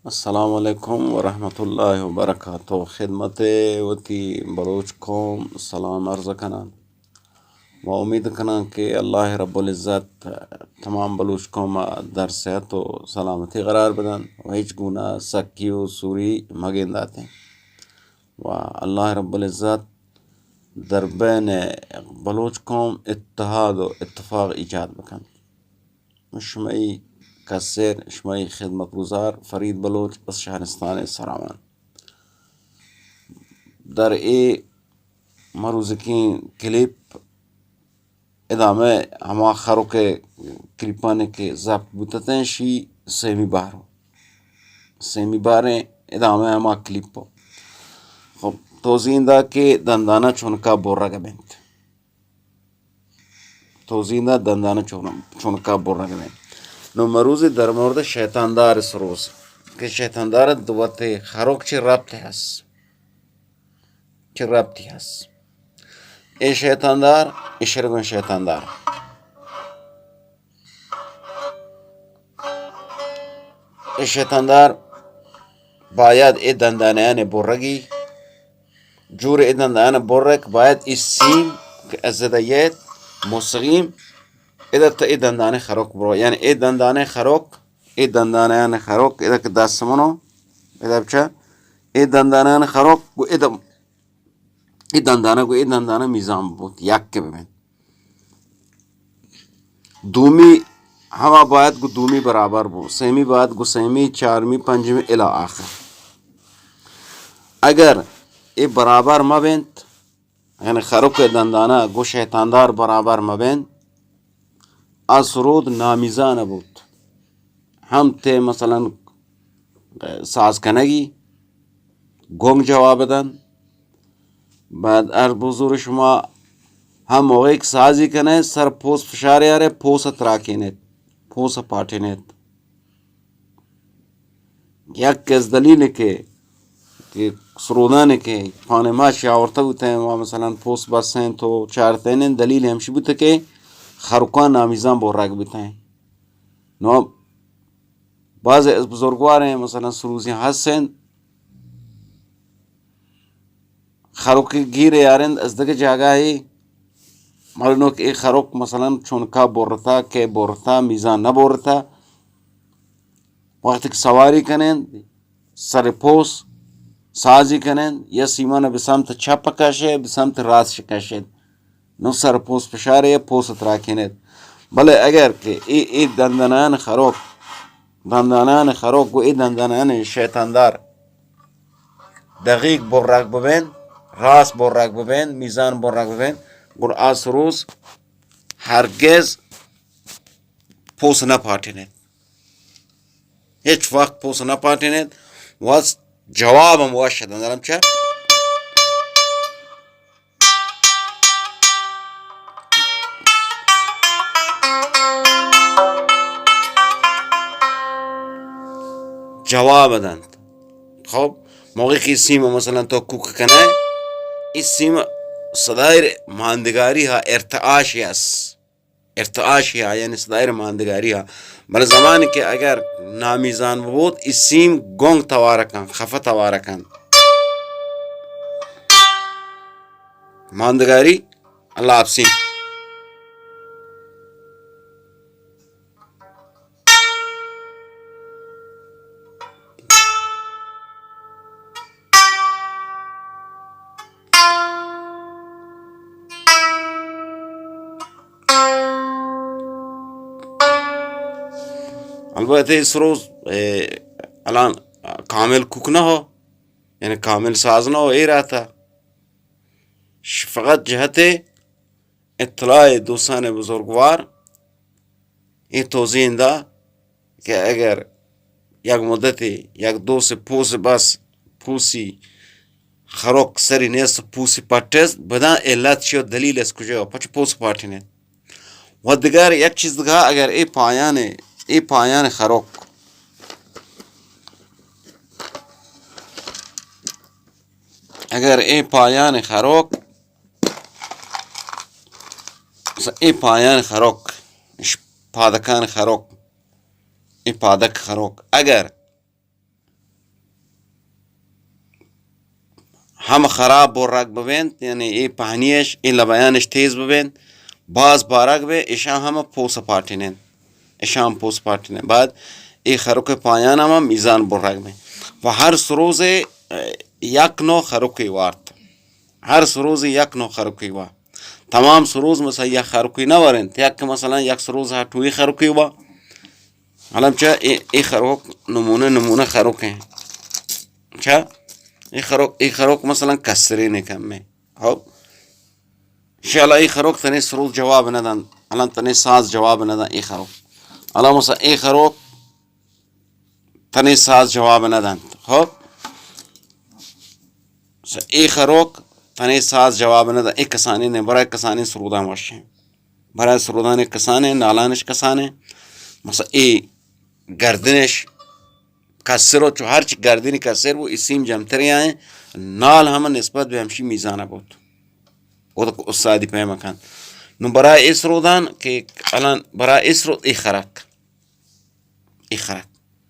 السلام علیکم ورحمۃ اللہ وبرکاتہ۔ خدمت وتی بلوچ قوم سلام عرض کناں و امید کناں کہ اللہ رب العزت تمام بلوچ قوم ءَ در صحت و سلامتی قرار بدن و ہچ گونہ سکی و سوری مگنداتیں و اللہ رب العزت در بین بلوچ قوم اتحاد و اتفاق ایجاد بکن۔ شمئی کسر، شمئی خدمتگزار فرید بلوچ از شہرستان سراوان۔ در اے مروزکیں کلیپ ادامہ ہما خروک کلیپانی کہ ضبط بوتتیں، شی سیمی بہر، سیمی بہریں ادامہ ہما کلیپ۔ خب، توضیح دا کہ دندانہ چونکا برگ بنت۔ توضیح دا دندانہ چون-، چونکا برگ بنت۔ نو مروزی در مورد شیطاندار سروز کہ شیطاندار دوتے خروک چی ربط ہست؟ چی ربطی ہست؟ اے شیطاندار، اشرگون شیطاندار۔ اے شیطاندار باید اے دندانیان برگی، جور اے دندانیان برگ باید اے سیم کہ از ادا یت مستقیم ادا تا اے دندانہ خروک برو، یعنی اے دندانہ خروک، اے دندانیان خروک ادا کہ دست منو، ادا بچا اے دندانیان خروک گو ادا، اے دندانہ گو اے دندانہ میزان بوت، یک ببین۔ دومی ہما باید گو دومی برابر بو، سیمی باید گو سیمی، چارمی، پنجمی الی آخر۔ اگر اے برابر مبنت، یعنی خروک دندانہ گو شیطاندار برابر مبنت، آ سرود نامیزان بوت۔ ہم تے مثلاً ساز کنگی، گنگ جواب دن۔ بعد عرض بزرگ شما ہم موقع کہ سازی کنے، سر پوس فشار یارے، پوس تراکینیت، پوس پاٹینیت۔ یک از دلیل کہ، کہ سرودان کہ پانے ما چی آورتہ بوتیں، و مثلاً پوس بسیں تو چارتیں، دلیل ہمشی بوتہ کہ خروکان نامیزان برگ بوتیں۔ نو بعض از بزرگواریں مثلاً سروزی ہستیں، خروک گیر یارند از دگہ جاگاہی، معلوم کہ اے خروک مثلاً چونکا برتا، کہ برتا، میزان نہ برتا۔ وقتی کہ سواری کنند، سر پوس سازی کنند، یا سیمان بہ سمت چپ کشے، بہ سمت راست کشے۔ نو سر پوس پشارے یا پوس تراکینیت۔ بلے اگر کہ اے، اے دندانان خروک، دندانان خروک گو اے دندانان شیطاندار دقیق برگ ببین، راست برگ ببین، میزان برگ ببین، گڑا آ سروز ہرگز پوس نہ پاٹینیت۔ ہچ وقت پوس نہ پاٹینیت۔ وس جواب ہم وش دن درم چہ۔ جواب دنت۔ خب، موقع کہ سیم مثلاً تو کوک کنے، اس سیم صدای ماندگاری ہا ارتعاشی است۔ ارتعاشی ہا، یعنی صدای ماندگاری ہا۔ بلے زمانی کہ اگر نامیزان بود، اس سیم گنگ توارکن، خفہ توارکن۔ ماندگاری، اللہ آپ سیم۔ البتہ اے سروز، اے، الان کامل کوک نہ ہو، یعنی کامل ساز نہ ہو، اے راتا ش-، فقط جہت اطلاع دوستان بزرگوار اے توضیح دا کہ اگر یک مدتے یک دوست پوس بس پوسی خروک سری نیست، پوسی پٹست، بدان علت چی و دلیل اس کجا و پچ پوس پاٹینیت۔ و دگر یک چیز دگہ، اگر اے پایان، اے پایان خروک، اگر اے پایان خروک، س-، اے پایان خروک، اش پادکان خروک، اے پادک خروک، اگر ہم خراب برگ ببینت، یعنی اے پہنیش، اے لبیانش تیز ببینت، باز بارگ بے، اشاں ہم پوس پاٹنن، اشاں ہم پوس پاٹنن۔ بعد اے خروک پایان ہم میزان برگ بے۔ و ہر سروزے، اه، یک نو خروکی وارت۔ ہر سروزے یک نو خروکی وا۔ تمام سروز مثلا یک خروکی نہ ورنت، یک مثلا یک سروز ہا ٹوئی خروکی وا۔ الم چہ اے، اے خروک نمونہ، نمونہ خروک ہیں۔ چہ اے خروک، اے خروک مثلا کسرین کم میں۔ ہو۔ انشاءاللہ اے خروک تنے سروز جواب نہ دن۔ الان تنے ساز جواب نہ دن اے خروک۔ الان مثلا اے خروک تنے ساز جواب نہ دنت۔ خب، س-، اے خروک تنے ساز جواب نہ دنت۔ اے کسانیں نے، برای کسانیں سروداں وشیں۔ برای سرودان کسانیں، نالانش کسانیں۔ مثلا اے گردنش کسر و چو ہرچ گردنی کسر بو، اے سیم جمترے آئیں۔ نال ہم نسبت بے ہمشی میزانہ بوت۔ او تو استادی پیم کن۔ نو برای اے سرودان کہ الان برای اے سرود اے خرک۔ اے خرک۔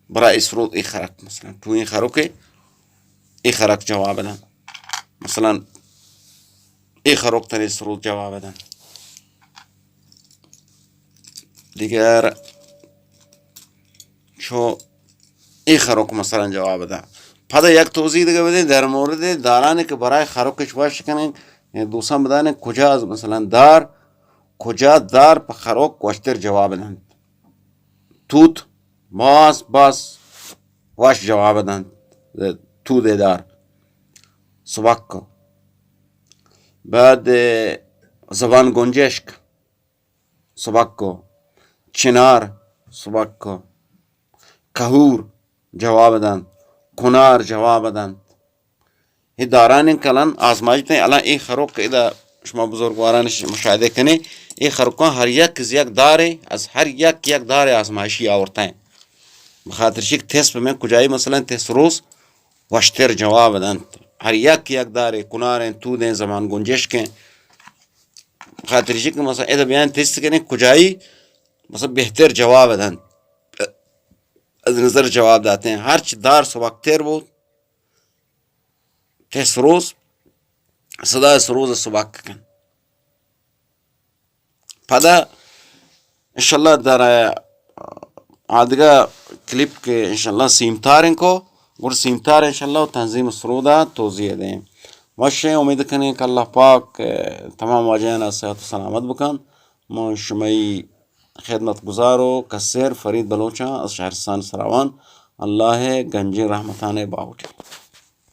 برا اے سرود اے خرک، مثلا ٹوئیں خروکے اے خرک جواب دن۔ مثلا اے خروک ترے سرود جواب دن۔ دیگر چو اے خروک مثلا جواب دن۔ پدا یک توضیح دگہ بدیں در مورد دارانی کہ برای خروکش وش کنیں، دوستان بدانیں کجا مثلا دار، کجا دار پہ خروک وشتر جواب دنت۔ توت باز، باز وش جواب دنت۔ توت دار سبک۔ بعد زبان گنجشک سبک۔ چنار سبک۔ کہور جواب دنت۔ کنار جواب دنت۔ اے دارانی کلان آزمائش دیں۔ الان اے خروک ادا شما بزرگواران ش-، مشاہدہ کنیں، اے خروکاں ہر یک از یک دارے، از ہر یک یک دارے آزمائشی آورتیں۔ بخاطر شک تس پہ میں کجائی مثلا تس روز وشتر جواب دنت۔ ہر یک یک دارے، کناریں، تودیں، زمان گنجشکیں۔ بخاطر شک مثلا ادا بیان تست کنیں کجائی مثلا بہتر جواب دنت۔ از نظر جواب داتیں۔ ہرچ دار سبکتر بود، تہ سروز، صدا سروز سبک کن۔ پدا انشاءاللہ در آدگہ کلپ کہ انشاءاللہ سیمتاریں کو، گڑ سیمتار انشاءاللہ و تنظیم سرودا توضیح دیں۔ وشیں، امید کنیں کہ اللہ پاک تمام واجہانا صحت و سلامت بکن۔ من شمئی خدمت گزار و کسر فرید بلوچاں از شہرستان سراوان۔ اللہ گنجیں رحمتان باہوٹی۔